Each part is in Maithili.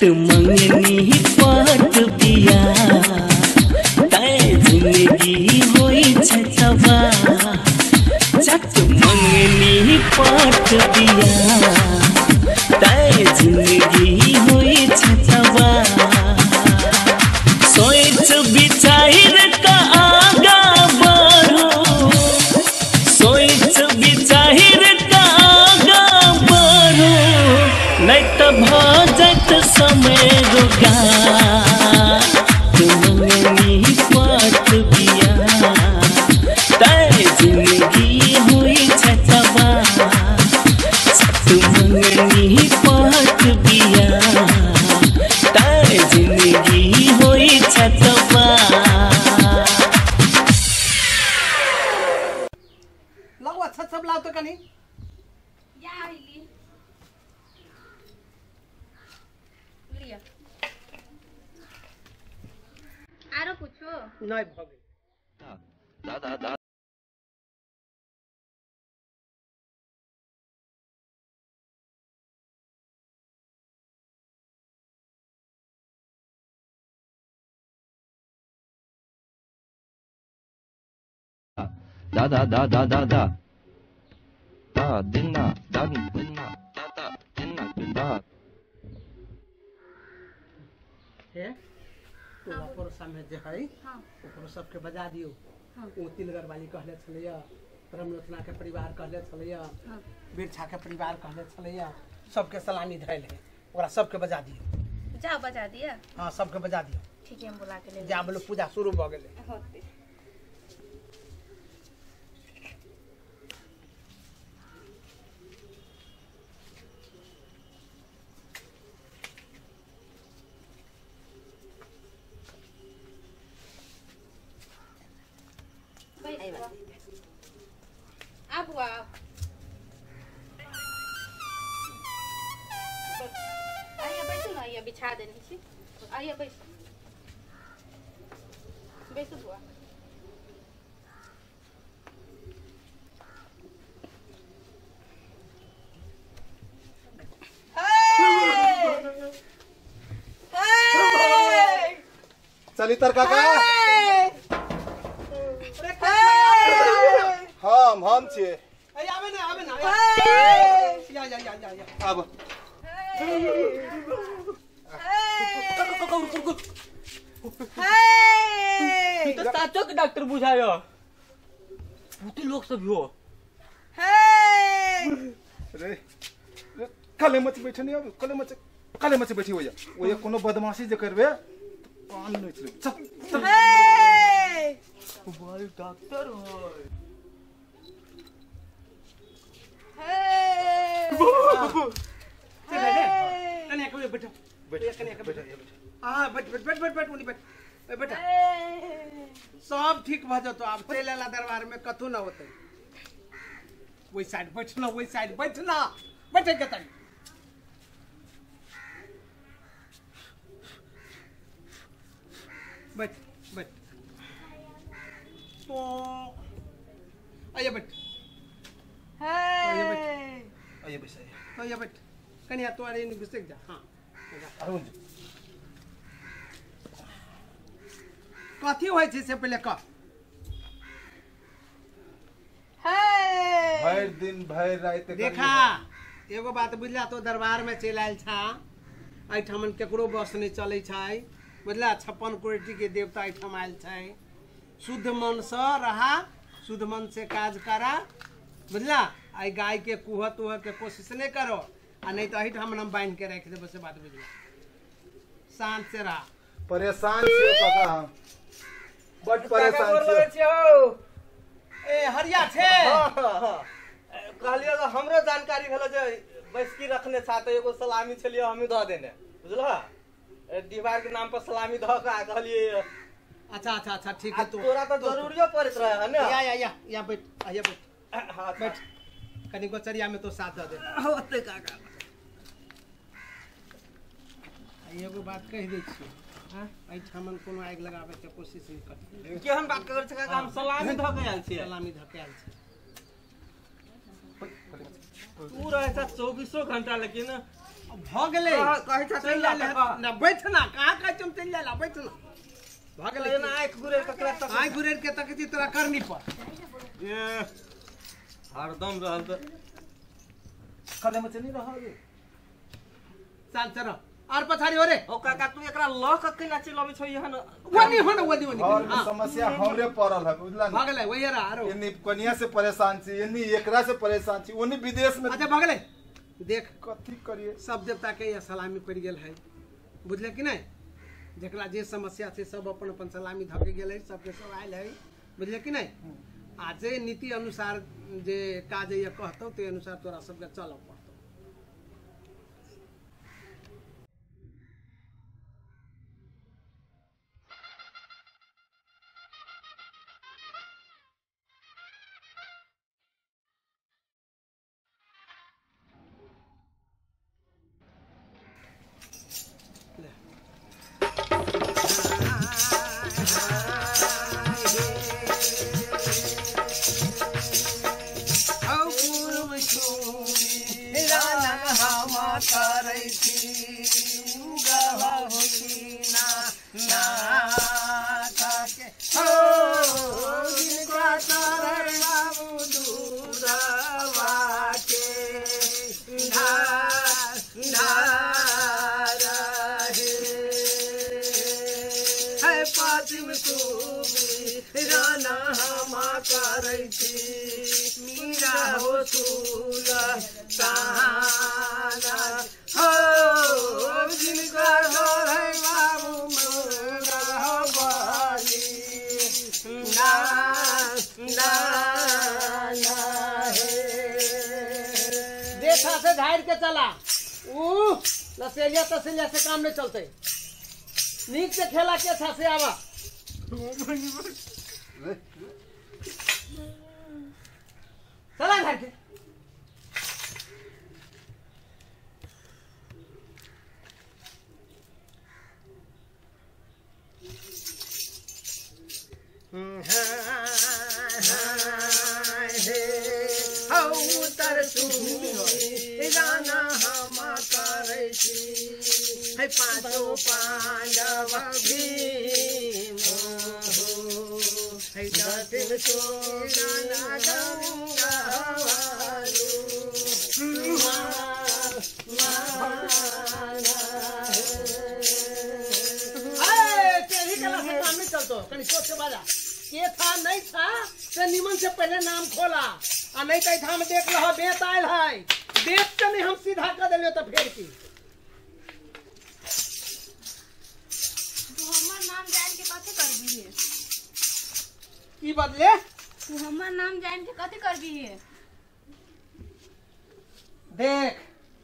चट मंगनी पाट बिया तै जिंदगी होई छै तबाह। चट मंगनी पाट बिया तै जिंदगी होई छै तबाह। सोच विचार का आगा बढ़ो, सोच विचार का आगा बढ़ो, नहीं तो भ जात समय रोगा। मंगनी पाट बिया तै जिंदगी होई छै तबाह। मंगनी पाट बिया तै जिंदगी होई छै तबाह। लाओ अच्छा सब लाओ तो कनी या आइली लिया आरो पूछो नहीं भ गेल। दा दा दा दा दा दा दा दा दा दा दिना दा दिना दा दा दिना दा हे टोला पड़ोसा में जे है ओकरो सबके बजा दियो। ओ तिलगर वाली कहले छलैया, रमलोचना के परिवार कहले छलैया, बिरछा के परिवार कहले छलैया, सबके सलामी धैल है, ओकरा सबके बजा दियो। जाओ बजा दिया। हाँ सबके बजा दियो। ठीक है हम बुला के ले जा। बोलो पूजा शुरू भ गेलै। होते आइए बैसू ना, आइए बिछा देने छी, आइए बैसू बैसू बुआ। चली तर काका हम छियै। आबे ना आबे ना या या या या आब तो साचो के डॉक्टर बुझायो भूती लोग सब हो। रे रे काले मच बैठे नहीं अब काले मच बैठी होया ओया कोनो बदमाशी जे करबे तो कान नोच लेब। चल चल भाई डॉक्टर हो। कन्या के बैठो बैठो कन्या के बैठो। हां बैठ बैठ बैठ बैठ बैठ उनी बैठ बैठ। सब ठीक भ जतो। आब चलि एला दरबार में कथू न होतै। ओहि साइड बैठना, ओहि साइड बैठना, बैठे के तनी बैठ बैठ तो आइए बैठ आइए बैठ आइए बैठ कन्या तो अरे इन घुसक जा। हां अरुण कथी होइ छै से पहिले कह। भरि दिन भरि राति देखा एगो बात बुझला तो दरबार में चलि आयल छा, एहिठामन केकरो बस नहीं चलै छै बुझला। 56 कोटि के देवता एहिठाम आयल छै। शुद्ध मन से रहा, शुद्ध मन से काज करा बुझला। आई गाय के कुह तुह के कोशिश नहीं करो, आ नहीं तो एहिठाम हम बांध के राखि देबो से बात बुझला। शांत से रहा। परेशान छियै काका हम, बड परेशान छियै। ए हरिया छे। हां कहलियै तऽ हमरो जानकारी भेल जे बैसकी रखने छा तऽ एगो सलामी छलियै हमही दऽ देने बुझलह। दीवार के नाम पर सलामी दऽ के आ कहलियै। अच्छा अच्छा अच्छा ठीक है। तोरा तऽ जरूरियो पड़ैत रहे है ने। या या या या बैठ या बैठ। हां बैठ कनी गोचरिया में तो साथ दऽ दे। होते काका एगो बात कहि दै छियै, एहिठामन कोनो आगि लगाबै के कोशिश नहि करतै। केहन बात करै छै काका, हम सलामी धऽ के आयल छियै। सलामी धऽ के आयल छियै। तू रहै छ 24 घंटा, लेकिन भ गेलै कहै छ चलि जा ना बैठ ना कहां कहै छ हम चलि जा बैठ ना भ गेलै ना आंख गुरेर के तक आंख गुरेर के तक छी तोरा करनी पर ए हरदम रहल त कले में चली रहा रे चल चल और पछाड़ी हो रे ओ काका तू एकरा ल क केना चलबै छौ यहन वनी हो न वनी वनी और समस्या हमरे पड़ल है बुझला भ गेलै वही रा आरो एनी कनिया से परेशान छी एनी एकरा से परेशान छी ओनी विदेश में। अच्छा भ गेलै देख कथी करिए सब देवता के यह सलामी पड़ गेल है बुझले कि नहीं जकरा जे समस्या छै सब अपन अपन सलामी धके गेलै सबके सब आयल है बुझले कि नहीं आ जे नीति अनुसार जे काज ये कहतौ ते अनुसार तोरा सबके चलऽ पड़तौ। देखा से झाड़ के चला ऊ लसेलिया तसेलिया से काम नहीं चलते नीक से खेला के था से आवा चला झाड़ के है पांचों पांडव भीम हो है दसिम सोना गंगा अरे तेरी कला से काम नहीं चलतो कनी सोच के बाजा के था नहीं था से निमन से पहले नाम खोला आ नहीं तो हम देख लह बेत आयल है बेत के नहीं हम सीधा कर देलियो तो फेर की तू हमर नाम जान के कथी करबी है की बदले तू हमर नाम जान के कथी करबी है देख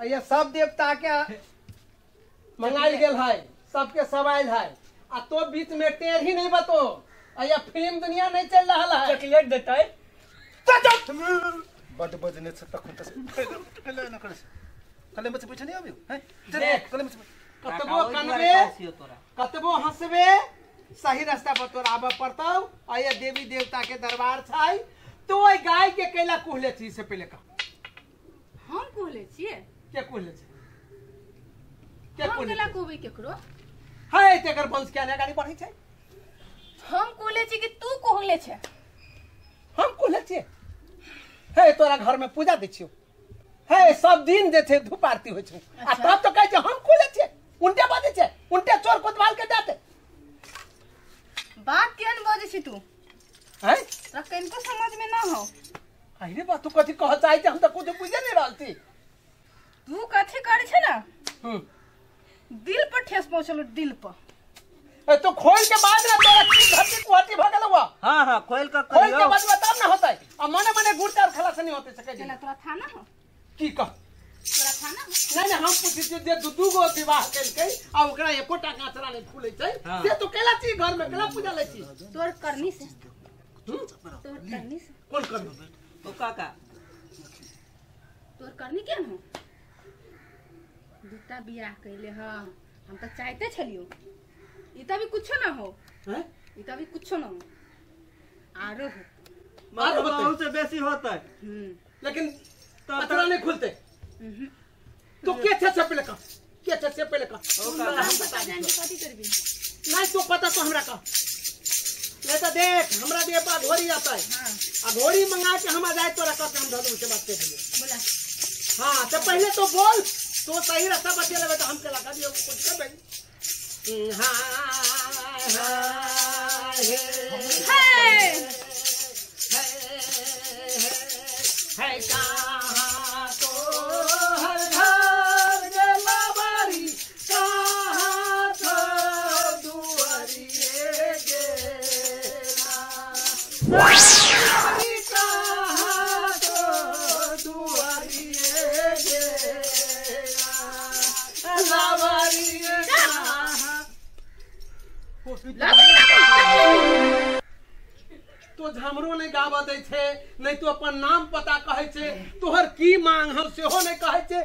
ये सब देवता के मंगाइल गेल है सबके सब आयल है आ तो बीच में टेर ही नहीं बतो ये फिल्म दुनिया नहीं चल रहा है चॉकलेट देता है बड बजने छ तखन त कले न करे कले में बैठे नहीं आबियो हैं देख कले में कतबो कनबे कतबो हंसबे सही रास्ता पर तोरा आबऽ पड़तौ आ ये देवी देवता के दरबार छै तो ओइ गाय के कैला कुहले छी से पहिले कह हम कुहले छियै के कुहले छै के हम कुहले केला कुहबै केकरो है तेकर वंश के आने गाड़ी बढ़ै छै हम कुहले छी कि तू कुहले छै हम कुहले छियै हे तोरा घर में पूजा दै छियौ हे सब दिन जे छै धूप आरती होइ छै आ तब तो कहै छै हम कुहले छियै उनटे बाजै छै उनटे चोर कोतवाल के जाते बात केहन बजै छी तू हैं तोरा कनिको समझ में ना हो अरे बा तू कथी कह चाहै छै हम त कुछ बुझे नहीं रहल छी तू कथी करै छै ना दिल पर ठेस पहुंचलो दिल पर ए तो खोल के बाद ना तोरा की घटी कुहटी भ गेलौ हां हां खोल के खोल के बाद तब ना होतै आ मने मने गुड़ तार खला से नहीं होते सकै चला तोरा थाना हो की कह तोरा थाना हो नहीं नहीं हम पूछै छियै जे दू दू गो विवाह केलकै आ ओकरा एकोटा कांचरा नहीं फूलै छै से तो केला छी घर में केला पूजा लै छी तोर करनी से तोर करनी से कोन करनी ओ काका तोर करनी केहन हो दूटा बियाह कैले ह हम त चाहते छलियो ई त अभी कुछो ना हो हैं ई त अभी कुछो ना हो आरो हो मारो बहुत से बेसी होता है लेकिन अचरा नहीं खुलते तो के छे से पहिले कह, के छे से पहिले कह। हम पता जान के कथी करबी? नहीं तो पता तो हमरा कह, नहीं तो देख हमरा दे पा घोड़ी आता है। आ घोड़ी मंगा के हम आ जाए तोरा कह के हम धो से बात कर दिए। बोला। हाँ तो पहले तो बोल, तो सही रास्ता बते लेबे तो हम के लगा दियो कुछ करबे। है कहाँ तो हर घर जलावारी, कहाँ तो दुआरिये गेला, कहाँ तो दुआरिये गेला, लावारिये कहाँ। तो झमरो नहीं गाबऽ दै छै, नहीं तो अपन नाम पता कहै छै, तोहर की मांग हौ सेहो नहीं कहै छै।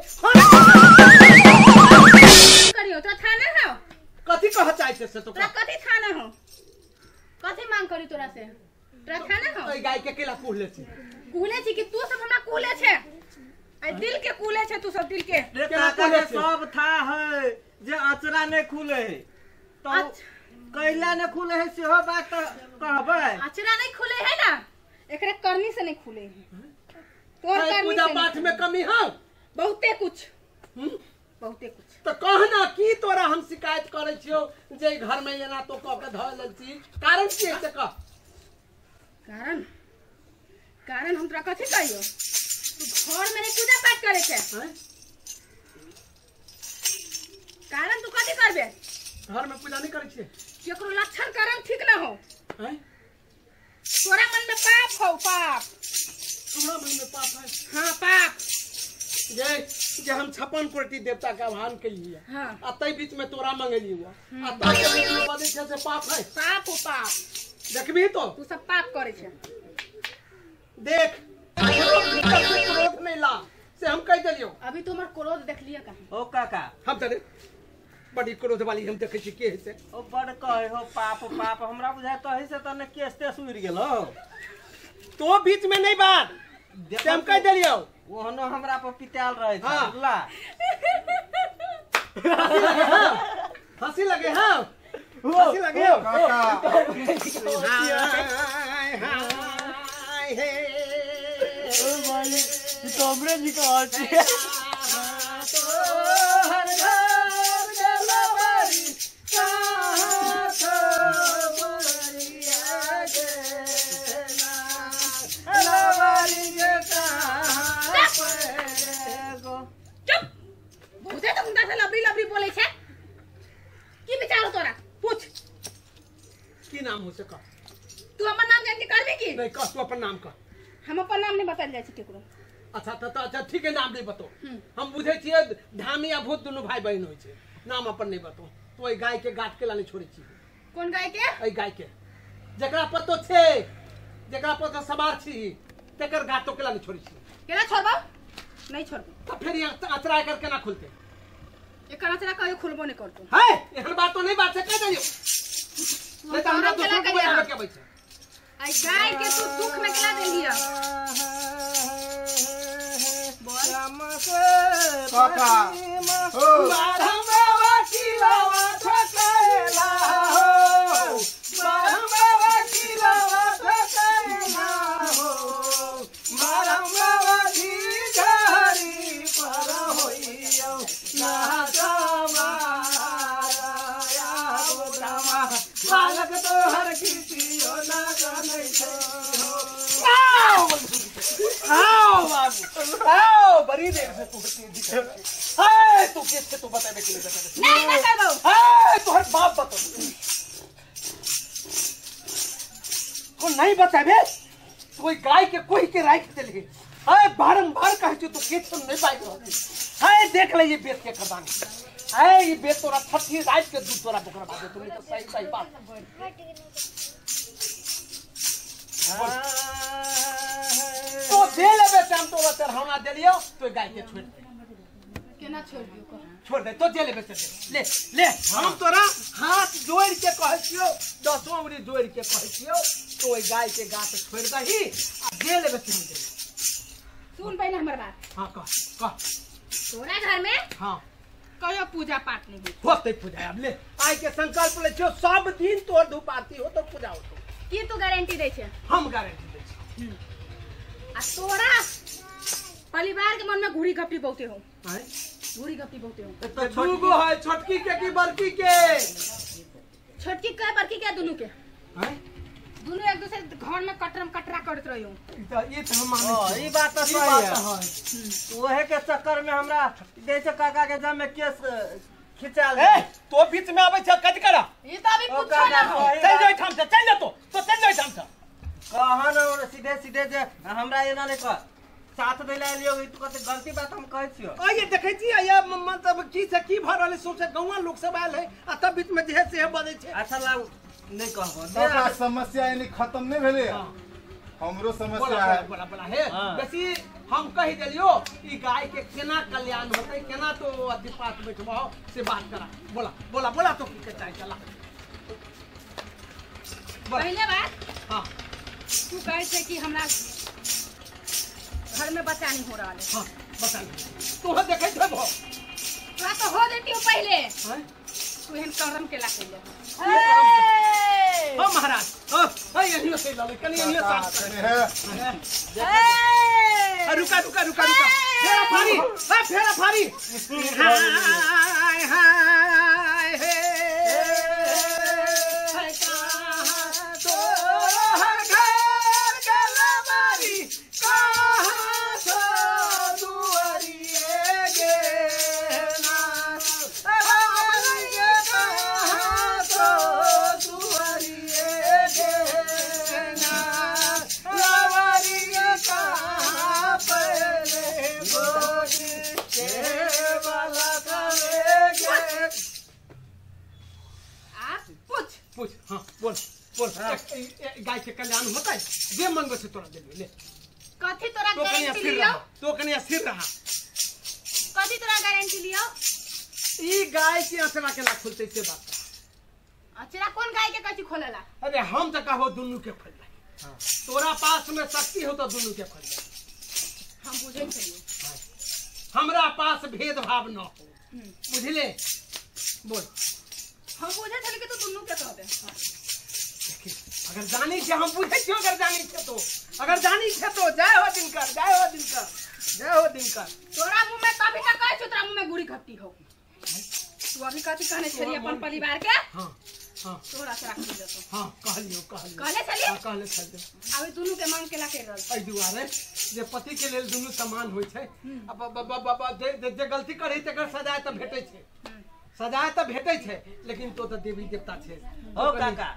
करियो तोरा थाना हौ? कथी कह चाहै छै से तो तोरा कथी थाना हौ? कथी मांग करी तोरा से? तोरा थाना हौ? एहि गाय के केला कुहले छै? कुहले छै कि तू सब हमरा कुहले छै? आ दिल के कुहले छै तू सब दिल के। रे काका के सब था है जे अचरा नहीं खुले है तो कैला ने खुले है सेहो बात कहबै। अचरा नहीं खुले है ना, एकरे करनी से नहीं खुले है। तोर करनी पूजा पाठ में कमी है बहुते कुछ, बहुते कुछ। तो कहना की तोरा हम शिकायत करै छियो जे घर में एना तो कह के धऽ लेल छी, कारण की है से कह। कारण कारण हम तोरा कथी कहियो? तू घर में नहीं पूजा पाठ करे छै, कारण तू कथी करबे? घर में पूजा नहीं करै छियै? केकरो लक्षण कारण ठीक ना हो। तोरा मन में पाप हो, पाप। हमरा मन में पाप है? हाँ पाप। जे जे हम 56 कोटि देवता के आह्वान केलिए। हाँ। आ तै बीच में तोरा मंगेली हुआ, आ तै के बीच में बजै छै से पाप है। पाप हो पाप। देखबी तो तू सब पाप करे छै। देख क्रोध नहीं ला से हम कह देलियो। अभी तो हमर क्रोध देख लिया कहाँ? ओ काका हम तने बड़ी क्रोध वाली हम देखै छी के है से। ओ बड़ कहे हो पाप पाप, हमरा बुझाय तही से तने केस तेस उड़ गेलो। तो बीच में नहीं बात से हम कह देलियो। ओहनो हमरा पर पिताल रहे छै। बुझला? हंसी लगे हां, हंसी लगे काका। हाय हे ओ भाई तो हमरे जी का हंसी। तो हर घर जलावारी, कहाँ तो बरिया गेला, लवारी के कहाँ पर। चुप! बहुते तो हुनका से लबरी लबरी बोलै छै। की विचार हो तोरा? पूछ। की नाम हो से कह। तू हमर नाम जान के करबी की? नहीं कह, तू अपन नाम कह। हम अपन नाम नहीं बतायल जाइ छै केकरो। अच्छा तो अच्छा ठीक है, नाम नहीं बताओ। हम बुझे छियै धामी आ भूत दुनू भाई बहन होइ छै, नाम अपन नहीं बताओ। तो एहि गाय के गाठ केला नहीं छोड़ै छी। कोन गाय के? एहि गाय के जकरा पतो छै, जकरा पतो सवार छी, तकर गाठ तो केला नहीं छोड़ै छी। केना छोड़बौ? नहीं छोड़बौ। तो फेर अचरा एकर केना खुलतै? एकर अचरा कहियो खुलबो नहीं करतौ। है एहन बात तो नहीं बात छै, कह दियौ नहीं तो हमरा दोसर के बोलाबे के अबै छै। आई गाय के तू दुख में केला देलिया? काका हो बारहवा किलावा ठकेला हो, बारहवा किलावा ठकेला हो, बारहवा झिझारी पर होइयो नाचमारा बोलावा, बालक तोहर किसियो ना जानै छै हो। आओ आओ बाबू आओ, बड़ी देर से तू दिखे है, तू के से तू बताबे के नहीं बताबे? नहीं बताबो। है तोहर बाप बतो को नहीं बताबे तो कोई गाय के कोई के राख देली है। बारंबार कहै छी तो के तो नहीं पाइ रहल है। देख ले ये बेच के खदान है, ये बेच तोरा छठी रात के दूध तोरा बकरा बाजे तुम तो सही सही बात। तो दे लेबे हम तोरा चढ़ावना देलियो, तो गाय के छोड़ दे। केना छोड़ दियो? कह छोड़ दे तो जे लेबे से ले ले। हम तोरा हाथ जोड़ के कहै छियो, दसो उंगली जोड़ के कहै छियो, तो ओइ गाय के गात छोड़ दही आ जे लेबे से दे। सुन पहिले हमर बात। हां कह कह। तोरा घर में हां कहियो पूजा पाठ नहीं होई। होतै पूजा। अब ले आइ के संकल्प ले छियो सब दिन तोर धूप आरती हो तो पूजा होतो। की तू गारंटी दै छै? हम गारंटी दै छी। आ तोरा परिवार के मन में घूरी घपटी बहुते हो। हैं? घूरी घपटी बहुते हो। तो दूगो है, छोटकी के की बड़की के? छोटकी के बड़की के दुनू के। हैं? दुनू एक दूसरे घर में कटरम कटरा करत रहियो। ई त ई त हम मानै छी। ई बात त सही है। ओहे के चक्कर में हमरा जैसे काका के जम में केस खिंचाल। ए तो बीच में आबै छ कथि करा? ई त अभी पूछो ना हो। चल जो ठाम से, चल जा तो चल जो ठाम से। कहन और सीधे सीधे जे हमरा एना नै कह साथ दै ला लियो, ई तो कते गलती बात हम कहै छियो। आ ये देखै छी या मतलब की से की भ रहल है, सोचे गौवा लोग सब आयल है आ तब बीच में जे से बजै छै। अच्छा लाउ नहीं कहबो। तोरा समस्या यानी खत्म नहीं भेलै। हमरो समस्या है। बोला बोला हे बेसी हम कहि देलियो ई गाय के केना कल्याण होतै, केना तो अथि पास बैठबो से बात करा। बोला बोला बोला तो की के चाहे चला। पहले बात हां तू कहै छै कि हमरा घर में बच्चा नहीं हो रहा है। हां बच्चा नहीं तोह देखै छबो। तोरा तो हो देती हो पहले। हैं? तू एहन करम केला कइले। हां महाराज हां हां एहियो से लले कनी एहियो साफ कर। ए रुका रुका रुका रुका फेरा फारी। हां फेरा फारी। हाय हाय हे तो हर घर गलबारी कहां सो दुआरिए गे ना कहां सो दुआरिए गे ना लवरिए कहां पहले गोरी के वाला करेगे। आप पूछ पूछ। हां बोल बोल। गाय के कल्याण होतै जे मंगबै से तोरा देलियो। ले कथि तोरा गारंटी लियो? तो कनिया सिर रहा। कथि तोरा गारंटी लियो? ई गाय के अचरा केना खुलतै से बात। अचरा कौन गाय के कथि खोलेला? अरे हम त कहबो दुनू के खोलबै। हां तोरा पास में शक्ति हो तो दुनू के खोलबै। हम बुझै छियो। हमरा पास भेदभाव न हो, बुझले? बोल। हम बुझै छली कि तू दुनू के कहबे। अगर जानी छे हम बुझै छियो, अगर जानी छे तो, अगर जानी छे तो जय हो दिनकर, जय हो दिनकर, जय हो दिनकर। तोरा मुंह में कभी ना कहै छौ तोरा मुंह में गुड़ी घपटी हो। तू अभी कथि कहने छली अपन परिवार के? हां हां तोरा से राखी जतो। हां कहलियो कहलियो कहले छली। हां कहले छली। अभी दुनू के मांग केला के रहल। एहि दुआरे जे पति के लेल दुनू समान होइ छै। अब ब जे गलती करै तकर सजाय त भेटै छै, सजाय त भेटै छै, लेकिन तो त देवी देवता छै। हो काका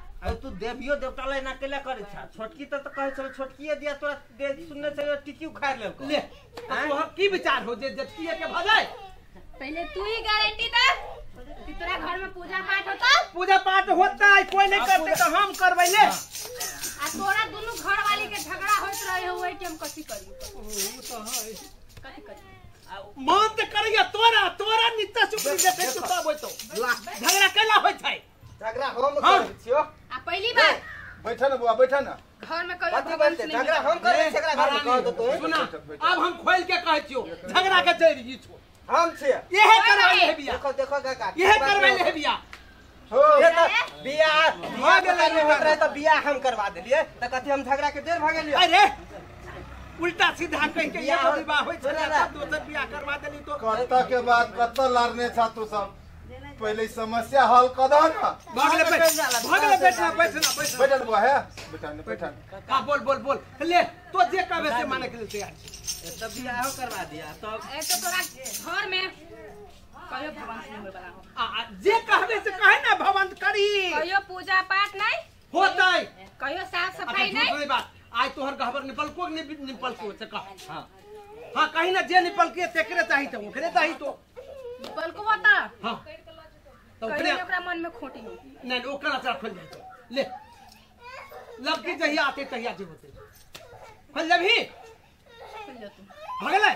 तू देवियो देवता ला एना केला करै छा? छोटकी त कहै छल छोटकीए दिया तोरा दे सुनने छलियो टिकी उखाड़ लेलको। ले तोहर की विचार हो जे जटकीए के भ जाय? पहले तू ही गारंटी दे कि तोरा घर में पूजा पाठ होता। पूजा पाठ होता है, कोई नहीं करते तो हम करबै। ले आ तोरा दुनू घर वाली के झगड़ा होत रहे हो के हम कथि करियो? ओ त है कथि करियो? मन त करैया तोरा तोरा नित्य सुखी देखै छ तब होइतो। झगड़ा केला होइ छै? झगड़ा हम करै छियो। आ पहली बार बैठा ना बुआ, बैठा ना। घर में कहियो भगवान से झगड़ा हम करै झगड़ा घर में कह दो तो। सुना अब हम खोल के कहै छियो झगड़ा के जड़ ई छो हम छियै। यहे करबै ले बिया। देखो देखो काका यहे करबै ले बिया। हो ये त बिया बिया के होत रहे त बिया हम करवा देलियै त कथि हम झगड़ा के देर भ गेलियै? अरे उल्टा सीधा कह के ये विवाह होय छै तब दोसर बियाह करवा देली तो कत्ता के बाद कत्ता लड़ने छा तू सब। पहले समस्या हल कर दो ना। भगले भगले बैठना बैठना बैठना बैठना बुआ है बैठना बैठना। हां बोल बोल बोल ले तो जे कहबे से माने के लिए तैयार छी। तब बियाह करवा दिया तब एक तो तोरा घर में कहियो भगवान से होय वाला हो। आ जे कहबे से कहे ना भगवान करी। कहियो पूजा पाठ नहीं होतै, कहियो साफ सफाई नहीं। नहीं बात आज तोहर गहबर निपल को निपल को से कह। हां हां कहीं ना जे निपल के तेकरे चाही त ओकरे चाही तो निपल को बता। हां तो ओकरा मन में खोटी हो नहीं ओकरा अचरा खोल जाय ले लड़की जहिया आते तहिया जे होते खोल जबही खोल जतू भगले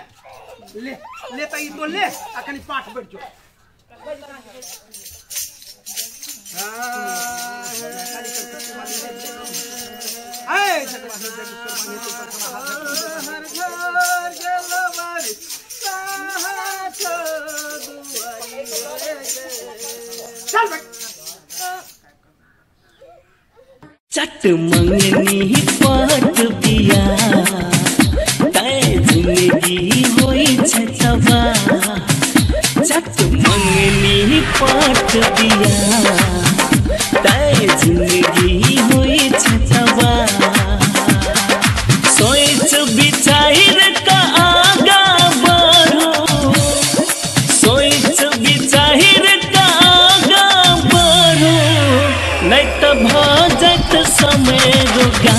ले ले त ई तो ले आ कनी पाठ बैठ जो। ए हर घर गेलो बारी कहाँ चल चट मंगनी पट बिया तै जिंदगी होई छै तबाह चट मंगनी पट बिया तै जिंदगी होई छै तबाह सोच विचार का आगा बढ़ो सोच विचार का आगा बढ़ो नहीं तो भ जात समय रोगा।